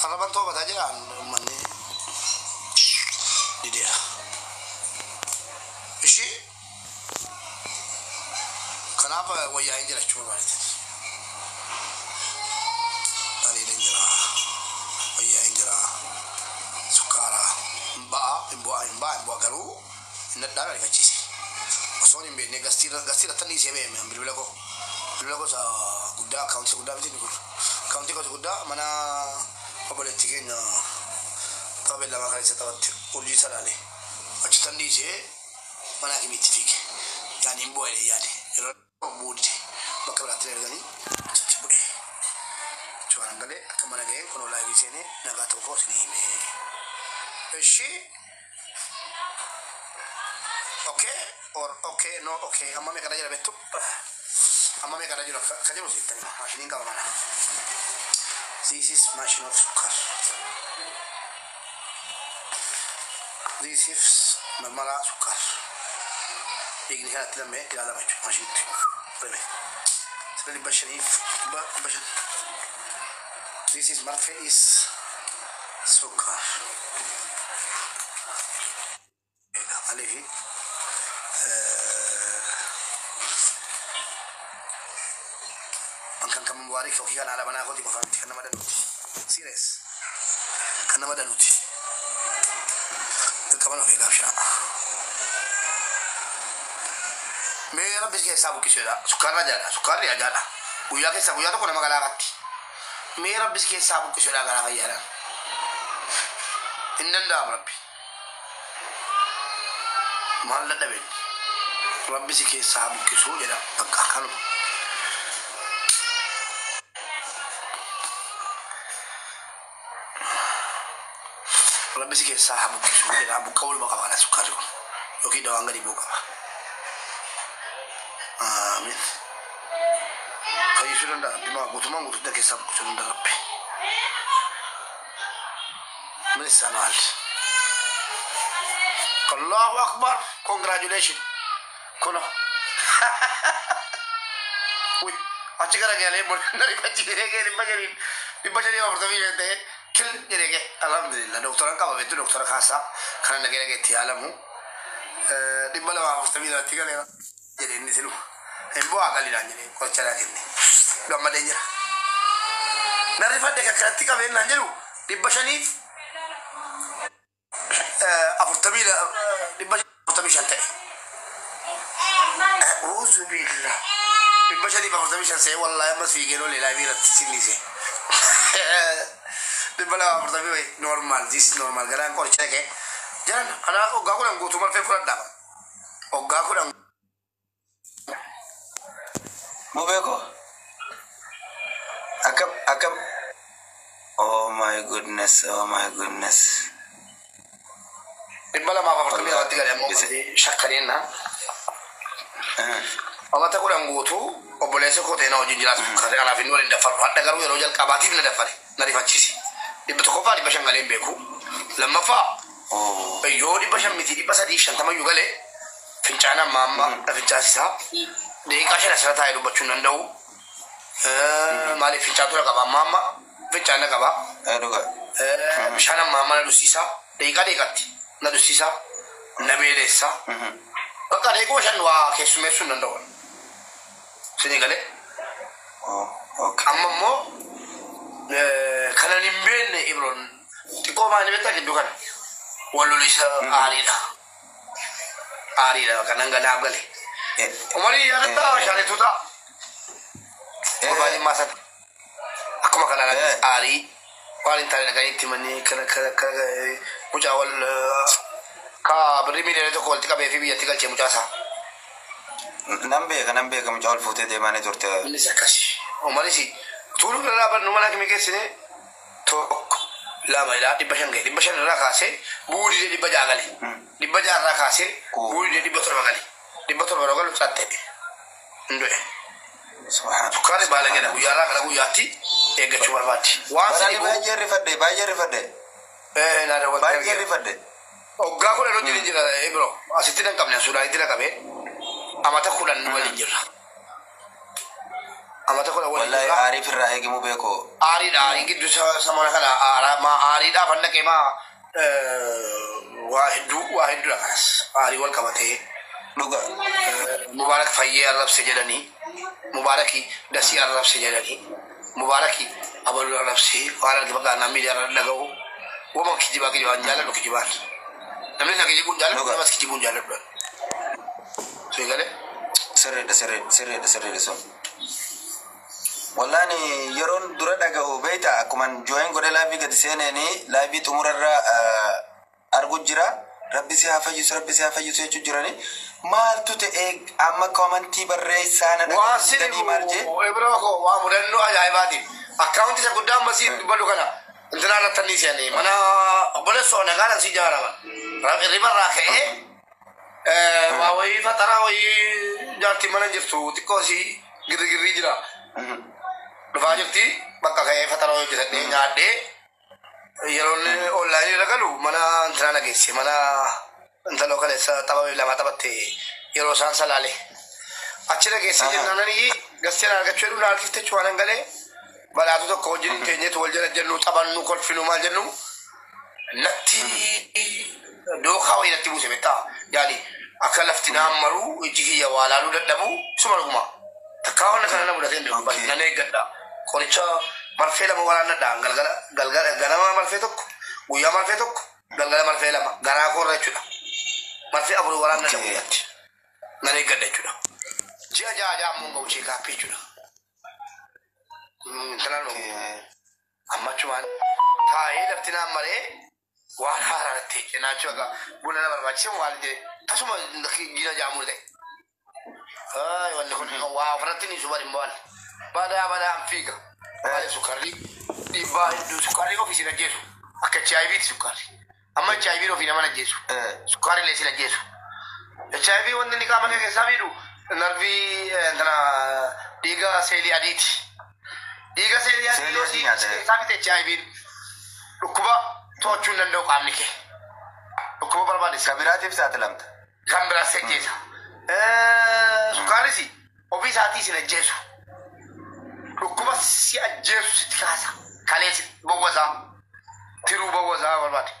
Arraban toobataa jira uummanni dideera. Ishii kanaaf wayyaa hin jira jechuudha baay'ee. Bareeda hin jira. Wayyaa hin jira. Sukkaara hin ba'a hin bu'a hin ba'a hin bu'a garuu hin dhadhaan ariifachiise. Osoo hin beekne gastii irratti dhiisee beeme bilbila koo. Bilbila koo isa guddaa akkaawuntii guddaa miti kun. Akkaawuntii koo isa guddaa mana obboleettii keenya tapha beellamaa kan isa taphatte urjii salaalee. Achitti dhiisee mana hakimiitti fiige. Yaani hin bu'a jedhee yaade. Yeroo bu'uu dide bakka biraatti erganii achitti bu'e. Achumaan galee akka mana ga'een kunoo laayivii seenee nagaa ta'uu koo isinii hime. Ishii okay or okay no okay amma meeqadha jira beektu? Amma meeqadha jiru akka jiru sitti hima. Maashiniin qaba mana. This is machine of sukkar. This is marmaraa sukkar. Dhiigni kanatti lammee ilaalama jechuudha maashinitti. Reme. Sila 500 500. This is marfee is sukkar. Egaa maaliifi kan mubaarik yookiin kan haadha manaa kooti qofa miti kan nama danuuti. Serious. Kan nama danuuti. Dirqama of eegaaf shaa. Mee rabbi keessaa buqqisuudha. Sukkaarri ajaadha. Sukkaarri ajaadha. Guyyaa keessaa guyyaa tokko nama galaafatti. Mee rabbi keessaa buqqisuudha garaa fayyaadhaan. Hin danda'amu rabbi. Maal dadhabeen? Rabbi si keessaa buqqisuu jedha. Bakka kanuma. Rabbi si keessaa haa buqqisuu jedha. Buqqa'uu waluma qaba kana sukkaarri kun. Yookiin dawaan gadi bu'uu qaba. Amiin. Fayyisuu danda'a. Rabbi maa guutummaan guututti keessaa buqqisuu danda'a rabbi. ምን ይሳነዋል? Allahu Akbar. Congratulations. Kuno. Uy, achi gara galee na rifachiisee gee 545 ta'e kil jedhee gee alhamdulillah doktoran qaba beektu doktora kaasaa kana nagee nagee itti yaalamu 242tti galeera jedhee inni silu hin bu'aa galiidhaan jedhee qoricha naa kenne gammadeen jira. Na rifadhe kan kanatti qabeen naan jedhu 540 545 ta'e. Auzu billah. 545 se'ee wallaahi ammas fiigee olee laayivii irratti sinniise. 240 wayi normal, this normal garaan qoricha dhaqee. Jaran anaa waggaa 10 guutuu marfee fudhadhaa. Waggaa 10. Mubeko. Akkam akkam. Oh my goodness, oh my goodness. 242tti galee ammoo shakkaniin Amata 10 guutuu obboleessa koo ta'e na wajjin jiraatu kanaaf inni waliin daffaru. Hadha garuu yeroo jalqabaatiif na daffare na rifachiise. 100ffaa 500 galee hin beeku. Lammaffaa yoo 500 miti 350yyuu galee fincaan amma amma na fincaasisaa. Daqiiqaa 5 asirra taa'ee dubbachuu hin danda'u. Maaliif fincaantu na qaba amma amma fincaan na qaba. Bishaan amma amma na dhussiisaa. Daqiiqaa daqiiqatti na dhussiisaa. Na beeleessaa. Bakka daqiiquma 5 waa keessummeessuu hin danda'u. Isinii galee. Amma immoo kanan hin beekne Ibroon xiqqoo maal beektaa gidduu kana wal lolisa aariidha. Aariidha kanan ganaaf gale. Umarii yaadatta shaaletuu ta'a. Gurbaan sana. Akkuma kana aarii waan hin taane dhaqanii itti himanii kana kana kana mucaa wal ka birrii miiliyoona 1 walitti qabee fi biyyatti galchee mucaa isaa. Nan beeka, nan beeka, mucaa ol fuutee deemaa ni turte. Innis akkasi. Umaris tuuluu bira dhaabannu mana hakimii geessine tokko lama ilaa 500 ga'e. 500 irraa kaasee bu'uu didee 600 gale. 600 irraa kaasee bu'uu didee 700 gale. 700 yeroo galu cattee hin du'e. Sukkaarri baala jedha guyyaarraa gara guyyaatti eeggachuu barbaaddi. Waan Barani sadi bu'u. Baay'ee rifadhe, baay'ee rifadhe. Naa daawwattee Baay'ee argina. rifadhe. Waggaa 10 wajjin jira Ibro. Asitti nan qabne Suudaanitti na qabee amata 10 waliin jirra. Amata 10 waliin Wallahi jirra. Aariif irraa eegimu beeko. Aariidha, aariin gidduu samana kana aaraa maa aariidhaaf hannaqee maa waa hedduu, waa hedduudha kanas aarii wal qabatee. Dhuga. Mubaarak fayyee arrabse jedhanii, Mubaaraki dasii arrabse jedhanii, Mubaaraki abaluu arrabse waan arge bakka namni miidiyaa irra dhaga'u. Wama kijibaa kijibaan jaalladhu kijibaan. Namni isa kijibuun jaalladhu, Dhuga. namas kijibuun jaalladhu. So galee. Sirriidha, sirriidha, sirriidha, sirriidha sun. Wallaani yeroon dura dhaga'u beekta, akkuman join godhe live gadi seeneeni live xumurarra argu jira. Rabbi si haa fayyisu, Rabbi si haa fayyisu jechuu jirani. Maaltu ta'e amma commentii barreessaa na Waan dhaga'uu maal jee? sini ibiroo koo waa mudannoo ajaa'ibaati. Akkaawunti isa guddaa ammasii dubbadhu kana intinaa irratti anni seene mana obboleessoo nagaan asii ijaaraman. Ribarraa ka'ee waa wayii faxaraa wayii jaartiin mana jirtu xiqqoo isii girri jira. Dhufaa jirti, bakka ka'ee faxaraa wayii hojjetadhee nyaadhee yeroo inni onlaayinii irra galu mana intinaa nageesse, mana intaloo kaleessa tapha lama taphatte yeroo isaan salaale. Achi dhageessee jennaan gasteen argachuu jedhu na harkifte jechuun waan galee badhaatu tokko wajjin hin teenyeetu wal jala jennu, taphannu, kolfinu, maal jennu, natti dookaa wayii natti buuse beektaa, yaani akka lafti naan maruu, iji kiyya waa laaluu dadhabu, suma dhuguma takkaa wanna kana na mudatee hin beeku. Nan eeggadha, qoricha marfee lama waraannadha, galgala galgala, ganama marfee tokko, guyyaa marfee tokko, galgala marfee lama, garaa koorra jechuudha, marfee afur waraannadha guyyaatti, nan eeggadha jechuudha. Ji'a 6 6 ammoo ga'u check-upii jechuudha. Intalaan amma achumaan taa'ee lafti naan maree waan haaraa natti cinaachuu akka buna na barbaachise waan jedhe tasuma jiina jaamuu ta'e. Ay, wanni kun waa ofirratti ni suban hin ba'an. Badaa badaa an fiiga. Maali sukkaarri dhiibbaa hedduu, sukkaarri ofii sin ajjeesu. Akka HIVti sukkaarri. Amma HIV ofii nama ajjeesu. Sukkaarri illee sin ajjeesu. HIV wanti inni qaama kee keessaa miidhu narvii tana dhiiga seelii adiiti. Dhiiga seelii adii Seelii yoo adii si nyaata. keessaa fite HIV'n dhukkuba to'achuu hin danda'u qaamni kee. Dhukkuba barbaadessa. Ka biraatiif saaxilamta. Kan biraas ajjeesa. Sukkaarris ofii isaatii sin ajjeesu. Dhukkuba si ajjeesu sitti kaasa. Kalee si bowwasaa. Tiruu bowwasaa barbaade.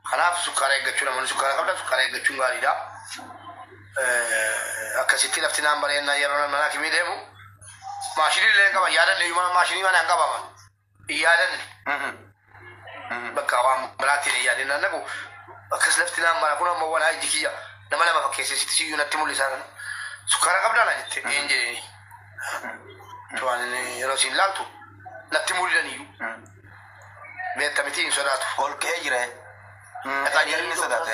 Kanaaf sukkaara eeggachuu, namoonni sukkaara qabdan sukkaara eeggachuun gaariidha. Akkasitti lafti naan bareennaa yeroo mana hakimii deemu maashinii illee hin qaban, yaadanne iyyuu maashinii mana hin qabaman. Hin yaadanne. Bakka waan biraatti hin yaadin naan naqu akkas lafti naan bara kun amma waan iji kiyya nama lama fakkeessee sitti siyyuu natti mul'isaa kana. Sukkaara qabdaa na jette een jedheeni. Waan inni yeroo siin laaltu natti mul'isan iyyuu. Beekta miti, hin sodaatu. Ol ka'ee jira. Inni sodaate.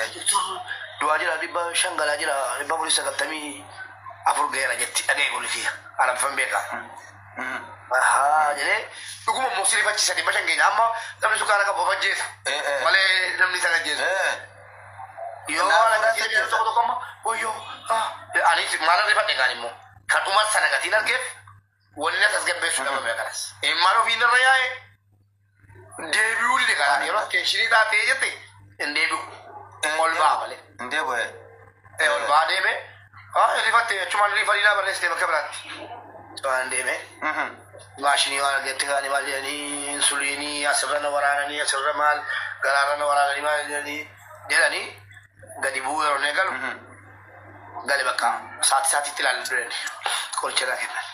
Du'aa jira, 500 galaa jira, 494 ga'eera jetti dhaga'e gurri kiyya. Alamfan beekaa. Ahaa jedhee dhuguma immoo sirrifachiisa 500 keenya amma namni sukkaara qabu of ajjeesa. Malee namni sana ajjeesu. Yoo Naannoo waan akkasii irratti jedhu tokko tokko amma wayyoo ani maal rifadhe kaan immoo kan dhuma sana gatiin argeef wanni na tasgabbeessuu dhabame kanas. Immaan ofiin irra yaa'e deebi'uu dide karaa yeroo teeshinii taatee jette hin deebi'u. Ol ba'a malee. Hin deebi'u. Ol ba'a deeme. Rifatte achumaan rifadhiinaa barreessite bakka biraatti. Waan deeme. Maashinii waan argatte kaanii maal jedhanii, insuliinii asirra na waraananii, asirra maal garaarra na waraananii maal jedhanii gadi bu'uu yeroo inni galu gale bakka saati saatitti ilaalu durani qoricha irraa kennan.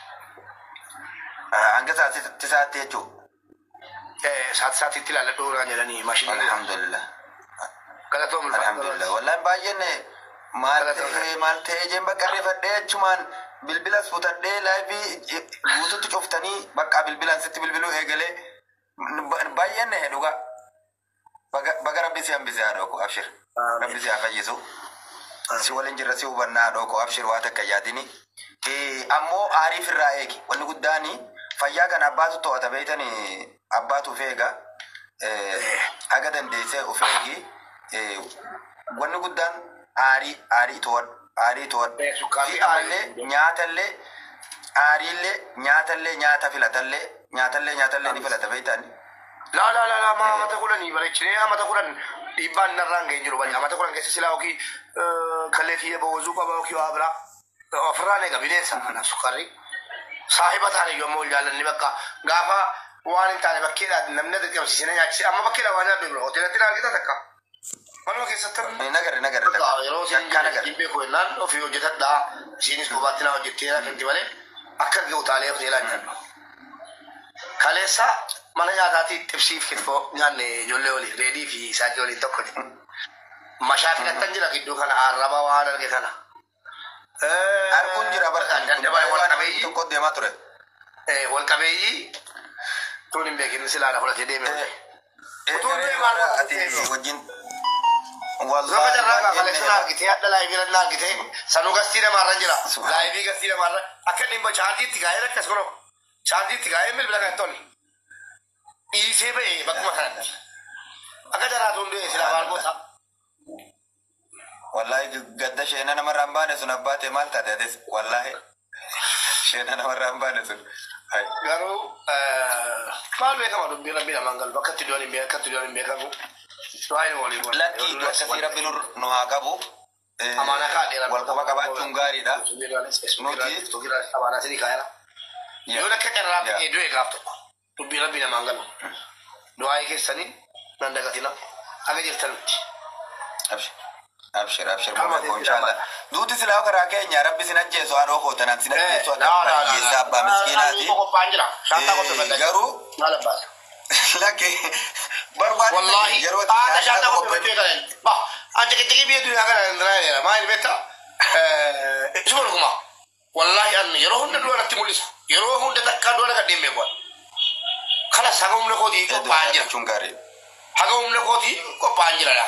Hanga sa'aatti sa'aatti jechuudha. Saati saatitti ilaalladhu naan jedhanii maashinii. Alhamdulillah. Galatoom ulfaatu. Alhamdulillah. Wallahi baay'een maal ta'ee maal ta'ee jeen bakka rifadhee achumaan bilbilas futadhee live guututti cuftanii bakka bilbilaan sitti bilbiluu eegalee baay'een na dhugaa. Baga Rabbi si hambise haadhoo koo, abshir. Rabbi si haa fayyisu. Si waliin jirra, si hubannaa haadhoo koo, abshir, waa takka yaadini. Ammoo aariif irraa eegi. Wanni guddaani fayyaa kana abbaatu to'ata beeytanii, abbaatu of eega. Haga dandeessee of eegi. Wanni guddaan aarii, aarii to'adhu. Aarii to'adhu. Sukkaarri Fi ammallee nyaatallee, aariillee, nyaatallee, nyaata filatallee, nyaatallee, nyaatallee ni filata beeytanii. Laa laa laa laa, maa amata 10 bareechinee amata 10 dhiibbaan narraan ga'ee jiru bari amata 10 keessa silaa yookiin kallee kiyya bawwazuu qaba yookiin waa biraa ofirraan eega bineensa kanaaf sukkaarri. Saahiba taane iyyuu amma wal jaallanni bakka gaafa waan hin taane bakkeedhaa namni dirqamsiisee nyaachise amma bakkeedhaa waan nyaadhu bira hoteelatti na argita takka. Manuma keessatti Nagarre nagarre. Bakka yeroo isiin Takka nagarre. hin beeku jennaan ofii hojjetadhaa isiinis kophaatti naa hojjettee naa kennitti malee akka arge utaalee hoteelaa nyaadhu. Kaleessa mana nyaataatii xibsiif kitfoo nyaanne ijoollee waliin reedii fi isaanii waliin tokko jedhe. Mashaakilattan jira gidduu kana arraba waan arge kana. Arguun jira barkaan. Dandabaa wal qabeeyyii Tokko deemaa ture. Wal qabeeyyii tuun hin beekin silaana fudhatee deeme. Utuun deemaa Ati wajjin. Zama jarraa gaa kaleessa na argitee hadha laayivii na argitee sanuu gastii namaarra jira. Laayivii gastii namaarra akka inni immoo chaarjiitti gaa'ee akkas godhamu. Chaarjiitti gaa'ee bilbila kan hin tolle. Dhiisee ba'ee bakkuma kanatti. Akka jaraatu hundee silaa maal goota. Wallahi gadda sheena namarraa hin baane sun abbaa ta'e maal taate atis wallahi sheena namarraa hin baane sun. Hai. Garuu maal beekama dubbii rabbii namaan galu bakka itti du'an hin beekamu akka itti du'an hin beekamu. Du'aa hin waliin godhu. Lakkii iddoo akkasii rabbi nu haa qabu. Amaanaa kaadheera. Wal quba qabaachuun gaariidha. Nuti. Amaanaa sidii kaayera. Yoo akka carraa ta'e du'e gaaf tokko dubbii rabbii namaan galu. Du'aa keessanii nan dagatina akka jirtanutti. Abshir. Abshir abshir muumee inshallah. Duuti silaa karaa keenya rabbi sin ajjeesu haadhoo koo tanaan sin ajjeesu akka hiyyeessa abbaa miskiinaati. Qophaa'an jira. Shaantaa qopheeffadha. Garuu Maal abbaasa? lakki barbaadni Wallahi yeroo itti haadha shaantaa shaantaa qopheeffadhu. qopheeffachuu eegalan. Bah an ciqiciqii biyya duniyaa kana hin diraayera. Maal beektaa? Isuma dhuguma. Wallahi an yeroo hunda du'a natti mul'isa. Yeroo hunda takkaa du'a na gadheen beeku. Kanas haga humna kootii qophaa'an jira. Jechuun gaariidha. Haga humna kootii qophaa'an jira.